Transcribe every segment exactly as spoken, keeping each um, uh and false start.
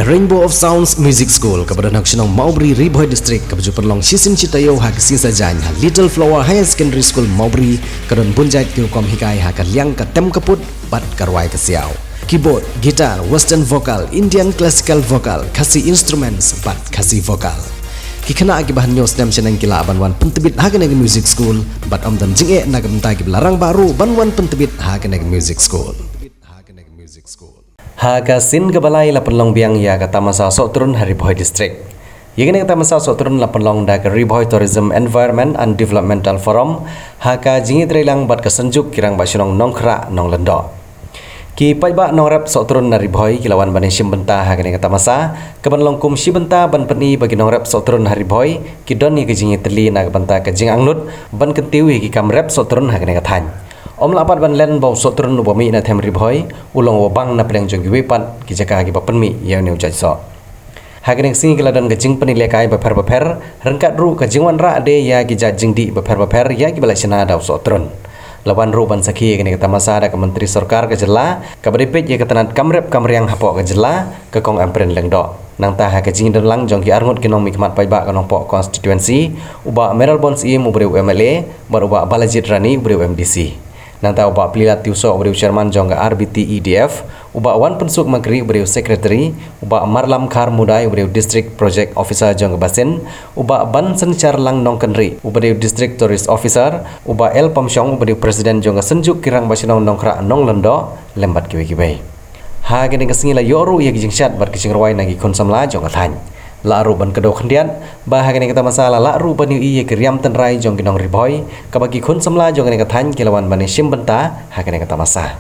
Rainbow of Sounds Music School, kaba don ha ka shnong Mawbri, Ri Bhoi District, kaba ju pynlong shisien shi taïew ha ka sngi Saitjaiñ ha Little Flower Higher Secondary School Mawbri, ka don bun jait ki rukom hikai ha ka liang ka tem ka put bad ka rwai ka siaw. Keyboard, guitar, western vocal, Indian classical vocal, Khasi instruments bad Khasi vocal. Ki khynnah kiba hynñiew snem shaneng ki lah ban wan pyntbit ha kane ka music school bad ym don jingeh na ka bynta kiba la rangbah ruh ban wan pyntbit ha kane ka music school. Ha ka sien kaba lai la pynlong biang ïa ka tamasa sohtrun ha Ri Bhoi District. Ïa kane ka tamasa sohtrun la pynlong da ka Ri Bhoi Tourism Environment and Developmental Forum ha ka jingïatreilang bad ka Synjuk ki Rangbah Shnong Nongkhrah Nonglyngdoh. Ki paidbah nongrep sohtrun na Ri Bhoi ki la wan ban ïashim bynta ha kane ka tamasa, kaban long kum shi bynta ban pyni ba ki nongrep sohtrun ha Ri Bhoi ki don ïa ka jingïatylli na ka bynta ka jingangnud ban kyntiew ïa ki kam rep sohtrun ha kane ka thaiñ. Ym lah pat ban len ba u sohtrun uba mih na them Ri Bhoi u long uba bang na pdeng jong kiwei pat ki jaka kiba pynmih ïa une u jait soh. Ha kane ka sngi ki la don ka jingpynïalehkai bapher bapher, ryngkat ruh ka jingwanrah de ïa ki jait jingdih bapher bapher ïa kiba la shna da u sohtrun. La wan ruh ban sakhi ïa kane ka tamasa da ka Myntri Sorkar ka jylla kaba dei peit ïa ka tnat kam rep kam riang hapoh ka jylla, ka Kong Ampareen Lyngdoh. Nangta ha ka jingdon lang jong ki arngut ki nongmihkhmat paidbah ka Nongpoh constituency, u Bah Mayralborn Syiem uba dei u M L A bad u Bah Balajied Rani uba dei u M D C. Nangta u Bah Plielad Tiewsoh uba dei u chairman jong ka R B T E D F, u Bah Wanpynsuk Makri uba dei u secretary, u Bah Marlam Khar Mudai uba dei u district project officer jong ka basin, u Bah Bansynshar Lang Nongkynrih uba dei u district tourist officer, u Bah L Pamshong uba dei u president jong ka Synjuk ki Rangbah Shnong Nongkhrah Nonglyngdoh lem bad kiwei kiwei. Ha kane ka sngi la ïoh ruh ïa ki jingshad bad ki jingrwai na ki khun samla jong ka thaiñ. Lah ruh ban kdew khyndiat ba ha kane ka tamasa la lah ruh ban ïohi ïa ki riam tynrai jong ki nong Ri Bhoi, kaba ki khun samla jong kane ka thaiñ ki la wan ban ïashim bynta ha kane ka tamasa.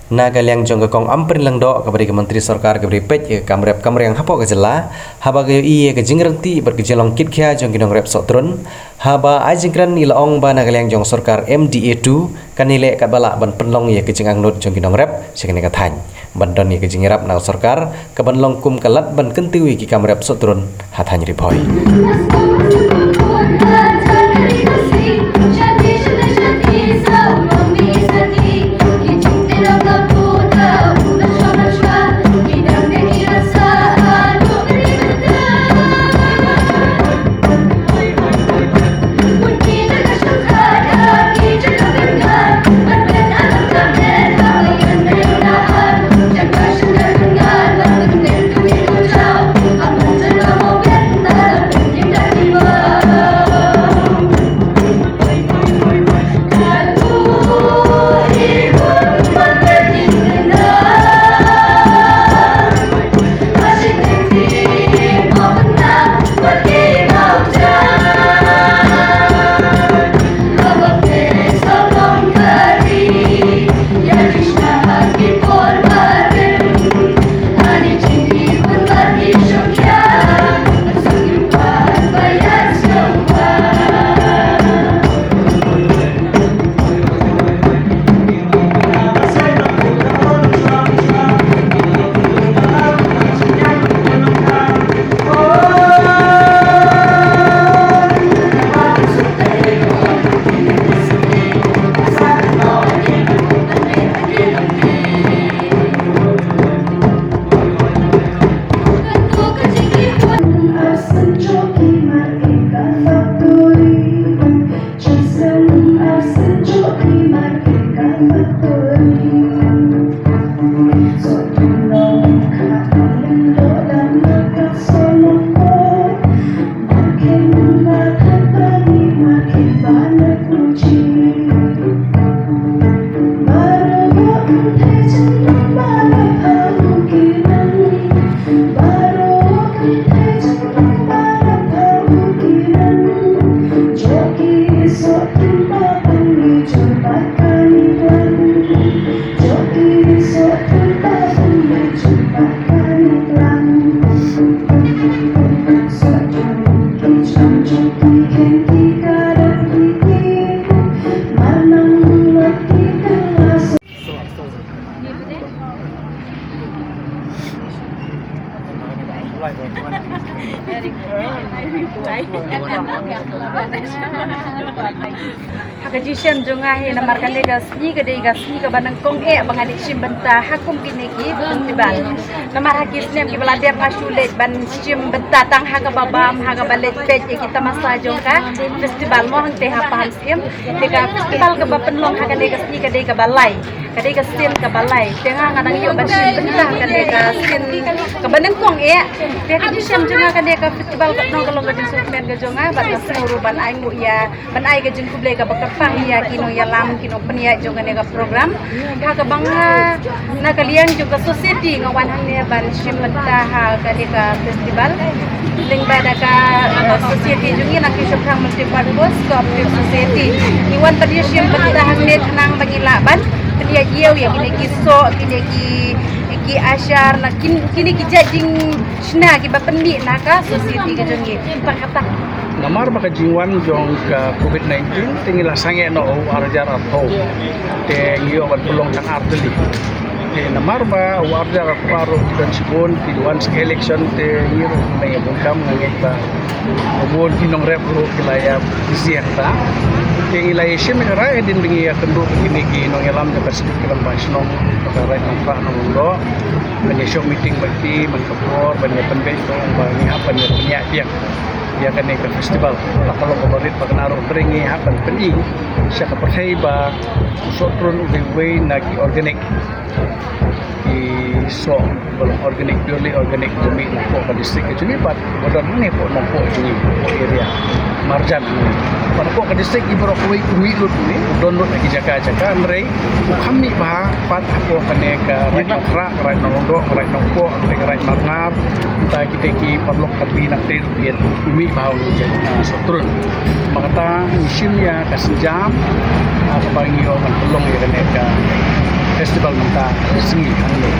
Na ka liang jong ka Kong Ampareen Lyngdoh kaba dei ka Myntri Sorkar kaba dei peit ïa ka kam rep kam riang hapoh ka jylla, haba ka ïohi ïa ka jingryntih bad ka jinglong kit khia jong ki nongrep sohtrun, haba ai jingkren i la ong ba na ka liang jong sorkar M D A two kan ïaleh katba lah ban pynlong ïa ka jingangnud jong ki nongrep sha kane ka thaiñ ban don ïa ka jingïarap na ka sorkar kaban long kum ka lad ban kyntiew ïa ki kam rep sohtrun ha thaiñ Ri Bhoi. Ha ka jingshem jong nga hi, namar kane ka sngi ka dei ka sngi kaba nyngkong eh ba nga dei shim bynta ha kum kine ki festival. Namar ha ki snem kiba la dep nga shu leit ban shim bynta tang ha kaba bam, ha kaba leit peit ïa ki tamasa jong ka festival mo, hangte ha Pahamsyiem. Te ka festival kaba pynlong ha kane ka sngi ka dei kaba lai. Ka dei ka sien kaba lai. Te nga nga dang ïoh ban shim bynta kane ka sien kaba nyngkong eh. Te ka jingshem jong nga kane ka festival ka long ka long ka jingsngewkmen ka jong nga, bad nga sngew ruh ban ai nguh ïa, ban ai ka jingkhublei kaba kyrpang ïa ki nongïalam, ki nongpynïaid jong kane ka program. Ha kaba nga na ka liang jong ka society nga wan hangne ban shim bynta ha kane ka festival. Lyngba da ka, uh, society jong ngi na ki Shopthang Multipurpose Cooperative Society. Ngi wan ban ïa shim bynta hangne khnang ba ngi lah ban pynïaid ïew ïa kine ki soh, kine ki, ki ashar, na kin-, kine ki jait jingshna kiba pynmih na ka society ka jong ngi. Tang kata. Namar ba ka jingwan jong ka covid nineteen, te ngi la sangeh noh u arjar arphew. Te ngi ïoh ban pynlong tang ar tylli. Te namar ba u arjar arphew ar ruh ki don shibun ki wan sha election, te ngi ruh ngi ïa bun kam, nga ngeit ba bun ki nongrep ruh ki la ïa busy ïa kata. Te ngi la ïa shim ïa ka rai hadien ba ngi ïa kynduh kine ki nongïalam jong ka state, ki rangbah shnong, ka Raid Nongkrah Nonglyngdoh, ban ïa shong meeting bad ki man ka por ban ïa pynbeit ba ngi hap ban ïa pynïaid biang ïa kane ka festival. La ka long kaba rit ba kane ruh, hynrei ngi hap ban pyni sha ka pyrthei ba u sohtrun u dei uwei na ki organic, ki soh ba long organic, purely organic, ba mih napoh ka district ka jong ngi bad ba don hangne hapoh Nongpoh jong ngi, hapoh area Marjan hangne. Bad hapoh ka district ngi baroh kawei u mih lut, u don lut ha ki jaka jaka, hynrei u kham mih bha pat hapoh kane ka Raid Nongkrah, ka Raid Nonglyngdoh, ka Raid Nongpoh, ka Raid Marngar, mynta kita ki paralok Karbi nangta ruh ki ïa mih bha u jait, ah, sohtrun. Ba kata ngi shim ïa ka sienjam, ah, kaba ngi ïoh ban pynlong ïa kane ka festival mynta ka sngi hangne.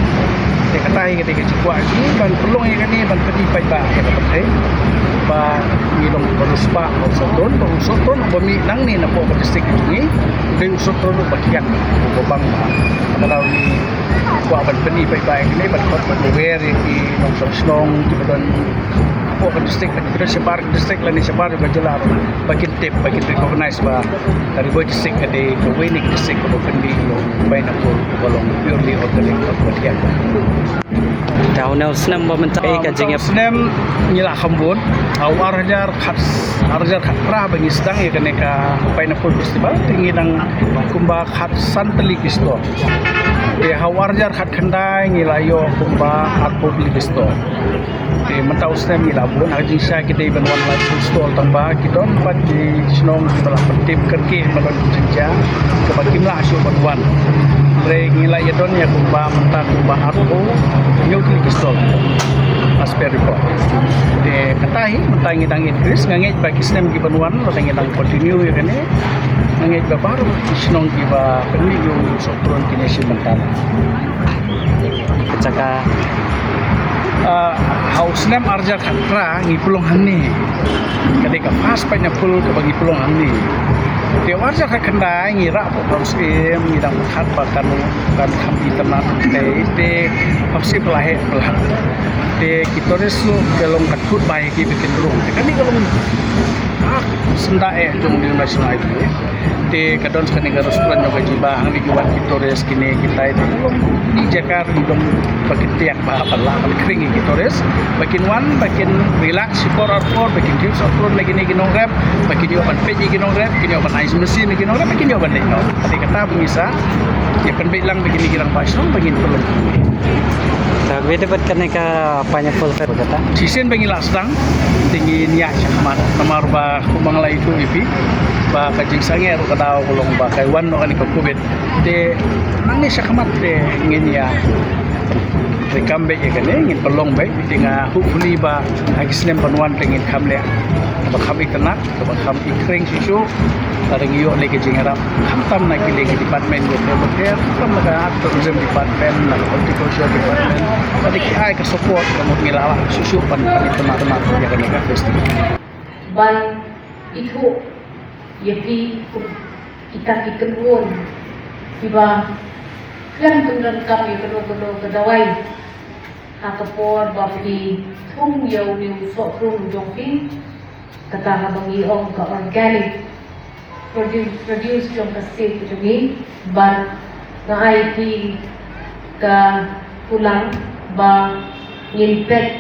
Te kata hi ka dei ka jingkwah jong ngi ban pynlong ïa kane ban pyni paidbah ïa ka pyrthei ba ngi long ba riewspah bad u sohtrun, ba u sohtrun uba mih nangne napoh ka district jong ngi u dei u sohtrun uba thiang, uba bang bha. Kata ngi kwah ban pyni paidbah ïa kane, ban khot ban aware ïa ki nongshong shnong kiba don hapoh ka district, kiba don shabar ka district lane shabar ka jylla ruh, ba kin tip, ba kin recognize ba ka Ri Bhoi district ka dei kawei na ki district kaba pynmih ïa u pineapple uba long purely organic, uba thiang. Te ha une u snem ba mynta ka jingïap, snem ngi la kham bun, ha u ar hajar khat, ar hajar khatphra ba ngi sdang ïa kane ka Pineapple Festival, te ngi dang kumba khatsan tylli ki stall. Te ha u ar hajar khatkhyndai ngi la ïoh kumba arphew tylli ki stall. Te mynta u snem ngi la bun, ha ka jingshai ki dei ban wan laiphew stall tang ba ki don pat ki shnong kiba la pyntip kyrkieh ba don ki jingjia kaba kim lah shuh ban wan. Hynrei ngi la ïa don ïa kumba mynta kumba arphew hynñiew tylli ki stall as per report. Te kata hi mynta ngi dang increase, nga ngeit ba ki snem kiban wan lada ngi dang continue ïa kane, nga ngeit ba baroh ki shnong kiba pynmih ïa u sohtrun kin ïa shim bynta. Ka jaka, ah, ha u snem ar hajar khatphra ngi pynlong hangne. Ka dei ka first pineapple kaba ngi pynlong hangne. Te u ar hajar khatkhyndai ngi rah hapoh Pahamsyiem, ngi dang pyrkhat ba kan, kan kham itynnad, te, te Pahamsyiem ka la heh palat. Te ki tourist ruh ka long ka thut bai ki ba kin rung. Te kane ka long, ah, syndah eh jong u National Highway. Te ka don sa kane ka restaurant jong ka Jiba, hangne ki wan ki tourist kine kitai, te ka long ki jaka ruh ki long ba kin thiang bha ban lah ban khring ïa ki tourist, ba kin wan, ba kin relax shipor arpor, ba kin kiew sohtrun na kine ki nongrep, ba kin ïoh ban peit ïa ki nongrep, kin ïoh ban ai mynsiem ïa ki nongrep, ba kin ïoh ban leit noh. Te kata ba ngi sa ïa pynbeit lang ba kine ki rangbah shnong ba ngin pynlong. Te kawei de bad kane ka Pineapple Fest kata. Shisien ba ngi la sdang, te ngin ïaid shakhmat, namar ba kumba nga la ïathuh ïa phi ba ka jingsangeh ruh ka daw ka long ba ka wan noh kane ka covid. Te nangne shakhmat te ngin ïa treikam beit ïa kane, ngin pynlong beit, te nga hopefully ba ha ki snem ban wan te ngin kham leh kaba kham itynnad, kaba kham ikhring shuh shuh. Lada ngi ïoh lei ka jingïarap khamtam na ki lei ki department kiba bapher bapher, khamtam na ka tourism department, na ka horticulture department, lada ki ai ka support ka mut ngi la lah shuh shuh ban, ban itynnad ïa kane ka festival. Ban ithuh ïa phi kum kita ki kynhun kiba khlem pyndonkam ïa kano kano ka dawai ha ka por ba phi thung ïa une u sohtrun jong phi, kata kaba ngi ong ka organic. produce, produce jong ka state ka jong ngi, bad nga ai phi ka kulang ba ngin peit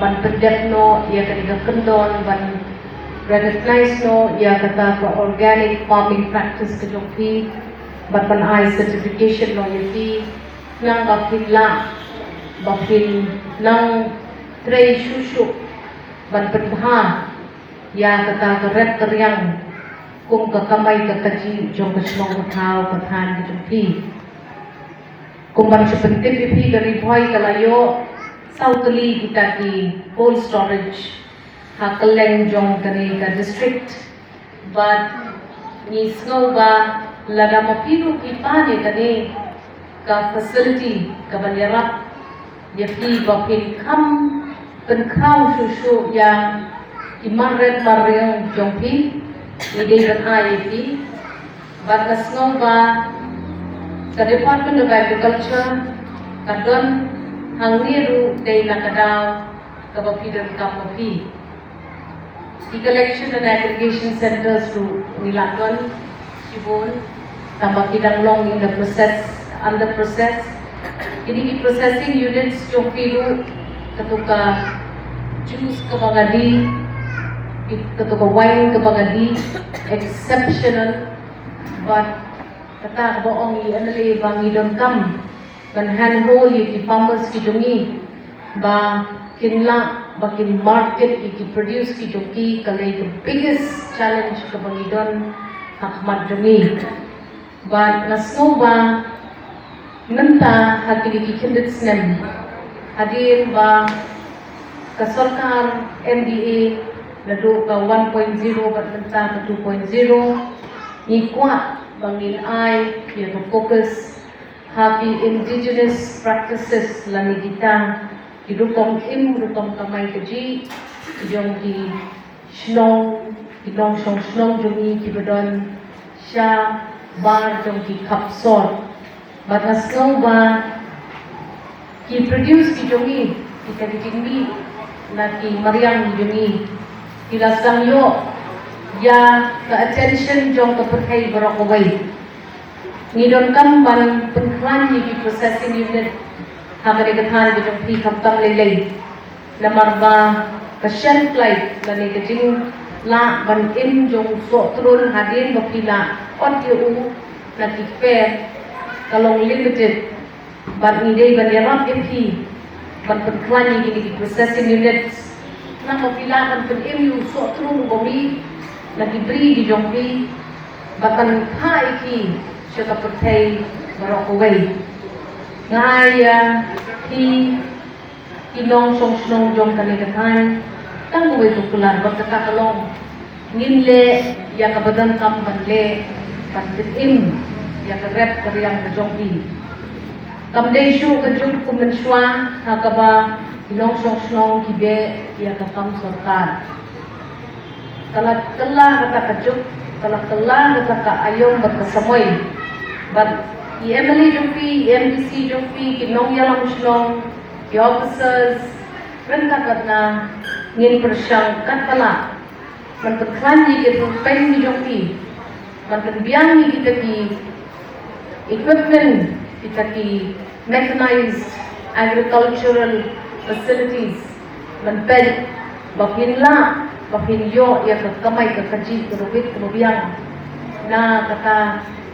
ban pyndep noh ïa kane ka kyndon, ban recognize noh ïa kata ka organic farming practice ka jong phi, bad ban ai certification noh ïa phi, nang ba phin lah, ba phin nang trei shuh shuh ban pynbha ïa kata ka rep ka riang kum ka kamai ka kajih jong ka shnong ka thaw ka thaiñ ka jong phi. Kum ban shu pyntip ïa phi, ka Ri Bhoi ka la ïoh saw tylli kita ki cold storage ha kylleng jong kane ka district. Bad ngi sngew ba lada ma phi ruh phi pan ïa kane ka facility kaban ïarap ïa phi ba phin kham pynkhraw shuh shuh ïa ki mar rep mar riang jong phi, ngi dei ban ai ïa phi. Bad nga sngew ba ka Department of Agriculture ka don hangne ruh dei na ka daw kaba phi donkam ma phi. Ki collection and aggregation centers ruh ngi la don shibun, tangba ki dang long in the process, under process. Kine ki processing units jong phi ruh, kato ka juice kaba nga dih, kato ka wine kaba nga dih, exceptional. Bad kata kaba ong i M L A ba ngi donkam ban handhold ïa ki farmers ki jong ngi ba kin lah ba kin market ïa ki produce ki jong ki, ka dei ka biggest challenge kaba ngi don ha khmat jong ngi. Bad nga sngew ba mynta ha kine ki khyndiat snem, hadien ba ka sorkar M D A naduh ka one point zero bad mynta ka two point zero, ngi kwah ba ngin ai ïa ka focus ha ki indigenous practices lane kita ki rukom im rukom kamai kajih ki jong ki shnong, ki nongshong shnong jong ngi kiba don shabar jong ki khap sor. Bad nga sngew ba ki produce ki jong ngi, kita ki jingmih na ki mariang ki jong ngi, ki la sdang ïoh ïa ka attention jong ka pyrthei baroh kawei. Ngi donkam ban pynkhlaiñ ïa ki processing unit ha kane ka thaiñ ka jong phi khamtam lei lei. Namar ba ka shelf life lane ka jinglah ban im jong u sohtrun hadien ba phi la ot ïa u na ki fair ka long limited. Bad ngi dei ban ïarap ïa phi ban pynkhlaiñ ïa kine ki processing units, namar ba phi lah ban pynim ïa u sohtrun uba mih na ki bri ki jong phi, bad ban phah ïa ki sha ka pyrthei baroh kawei. Nga ai ïa phi ki nongshong shnong jong kane ka thaiñ tang kawei ka kular, bad kata ka long, ngin leh ïa kaba donkam ban leh ban pynim ïa ka rep ka riang ka jong phi. Kam dei shuh ka juk kum mynshuwa ha kaba ki nongshong shnong ki beh ïa ka kam sorkar. Ka la kylla kata ka juk, ka la kylla kata ka aïom bad ka samoi. Bad i M L A jong phi, i M D C jong phi, ki nongïalam shnong, ki officers, ryngkat bad nga, ngin pyrshang katba lah ban pynkhlaiñ ïa ki rukom pynbiang jong phi, ban pynbiang ïa kita ki equipment, kita ki mechanized agricultural facilities, ban peit ba phin lah ba phin ïoh ïa ka kamai ka kajih kaba bit kaba biang na kata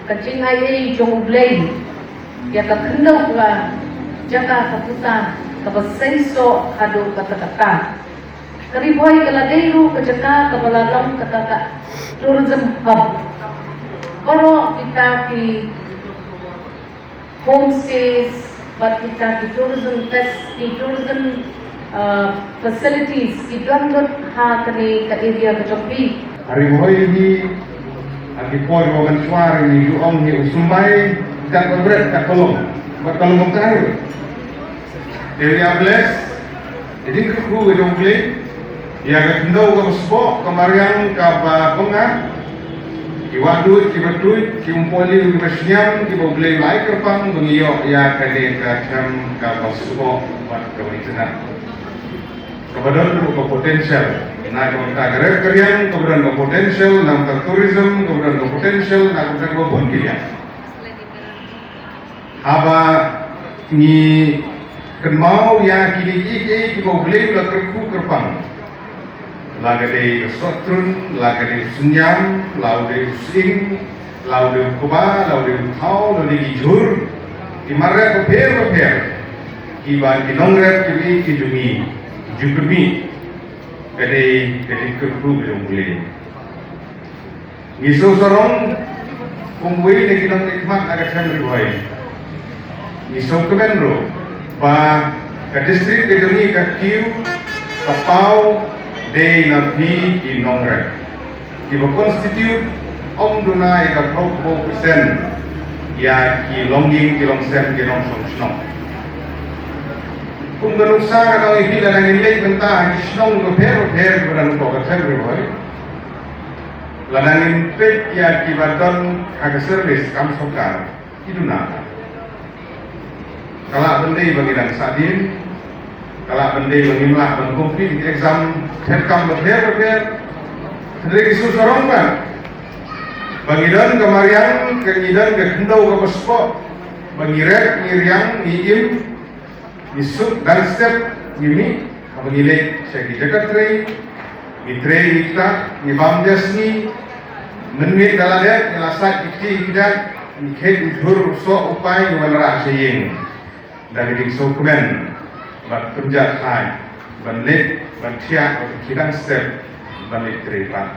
ka jingai ei jong U Blei, ïa ka khyndew ka jaka ka puta kaba seisoh haduh katta katta. Ka Ri Bhoi ka la dei ruh ka jaka kaba la long kata ka tourism hub. Baroh kita ki homestays bad kita ki tourism fes-, ki tourism, uh, facilities ki don lut ha kane ka area ka jong phi. Ka Ri Bhoi hi ha ki por ba mynshuwa ngi ju ong hi u symbai kat ba bret kat ba long, bad ka long kumta hi. Te ïa bless ïa ka jingkyrkhu ka jong U Blei, ïa ka khyndew kaba sboh, ka mariang kaba bangah, ki wahduid kiba tuid, ki umpohliew kiba shngiam, kiba U Blei u la ai kyrpang ba ngi ïoh ïa kane ka them kaba sboh bad kaba itynnad, kaba don ruh ka potential. Na ka bynta ka rep ka riang kaba don ka potential, na ka bynta tourism kaba don ka potential, na ka bynta kaba bun ki liang. Haba ngi kynmaw ïa kine kiei kiei kiba U Blei u la kyrkhu kyrpang, la ka dei ka sohtrun, la ka dei u synñiam, la u dei u sying, la u dei u kba, la u dei u thaw, la u dei ki jhur, ki mar rep bapher bapher kiba ki nongrep kiba ïeit ki jong ngi ju kyrmih, ka dei ka jingkyrkhu ka jong U Blei. Ngi sngewsarong kum uwei na ki nongmihkhmat na ka them Ri Bhoi. Ngi sngewkmen ruh ba ka district ka jong ngi ka kiew ka paw dei na phi ki nongrep, kiba constitute ym duna ïa ka phraphew percent ïa ki longïing ki longsem ki nongshong shnong. Kum ka nuksa ka dang ïa phi, lada ngin leit mynta ha ki shnong bapher bapher kiba don hapoh ka them Ri Bhoi, lada ngin peit ïa kiba don ha ka service kam sorkar, ki duna. Ka lah ban dei ba ngi dang sahdien, ka lah ban dei ba ngim lah ban compete ïa ki exam thep kam bapher bapher. Hynrei ngi sngewsarong ba, ba ngi don ka mariang, ka ngi don ka khyndew kaba spah, ba ngi rep, ngi riang, ngi im, ngi suk dang step, ngi mih, haba ngi leit sha ki jaka trei, ngi trei, ngi ktah, ngi bam ja sngi, mynmiet da la dep, ngi la sait ki kti ki kjat, ngi khet u jhur u soh u pai, ngi wanrah sha ïing. Da ka jingsngewkmen bad pynjah thait ban leit ban thiah bad ki dang step ban leit trei pat.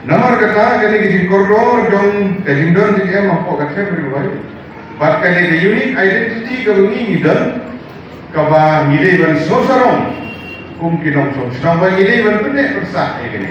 Namar kata kane ka jingkordor jong ka jingdon jingem hapoh ka them Ri Bhoi bad kane ka unique identity kaba ngi ngi don, kaba ngi dei ban sngewsarong kum ki nongshong shnong, ba ngi dei ban pynneh pynsah ïa kane.